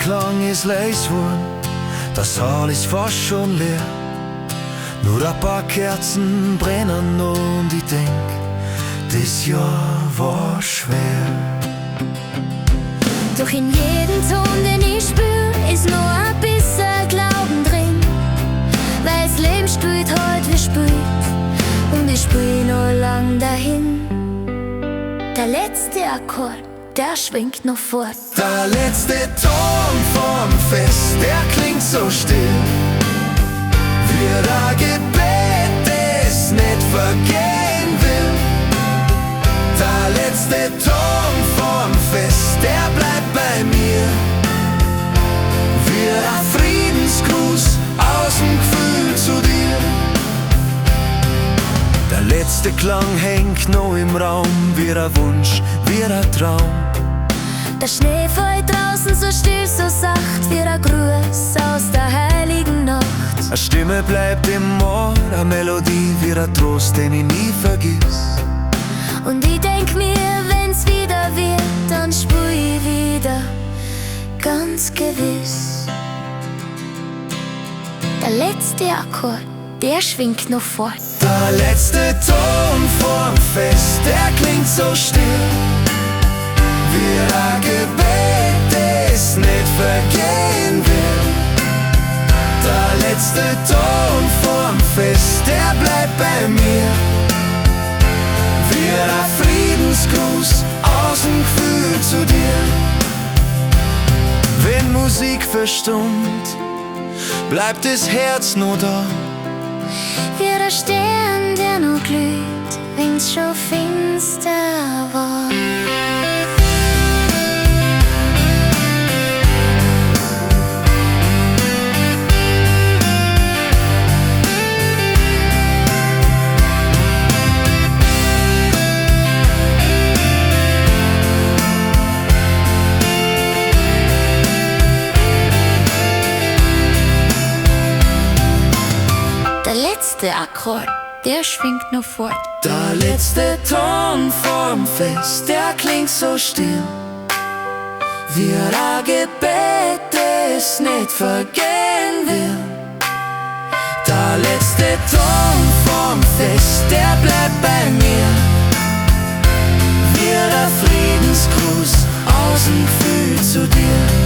Klang ist leis worn, der Saal ist fast schon leer. Nur ein paar Kerzen brennen noch und ich denk, das Jahr war schwer. Doch in jedem Ton, den ich spür, ist nur ein bisschen Glauben drin. Weil's Leben spielt heut wie spielt und ich spiel noch lang dahin. Der letzte Akkord, der schwingt noch fort. Der letzte Ton vorm Fest, der klingt so still, wie ein Gebet, das nicht vergehen will. Der letzte Ton vorm Fest, der bleibt bei mir, wie ein Friedensgruß aus dem Gefühl zu dir. Der letzte Klang hängt noch im Raum, wie ein Wunsch, wie ein Traum. Der Schnee fällt draußen so still, so sacht, wie ein Gruß aus der heiligen Nacht. Eine Stimme bleibt im Ohr, eine Melodie wie ein Trost, den ich nie vergiss. Und ich denk mir, wenn's wieder wird, dann spür ich wieder, ganz gewiss. Der letzte Akkord, der schwingt noch fort. Der letzte Ton vorm Fest, der klingt so still, wie ein Gebet, das nicht vergehen will. Der letzte Ton vorm Fest, der bleibt bei mir, wie ein Friedensgruß aus dem Gefühl zu dir. Wenn Musik verstummt, bleibt das Herz nur da. Wie der Stern, der noch glüht, wenn's schon finster war. Der letzte Akkord, der schwingt noch fort. Der letzte Ton vorm Fest, der klingt so still, wie ein Gebet, das nicht vergehen will. Der letzte Ton vorm Fest, der bleibt bei mir, wie ein Friedensgruß aus dem Gefühl zu dir.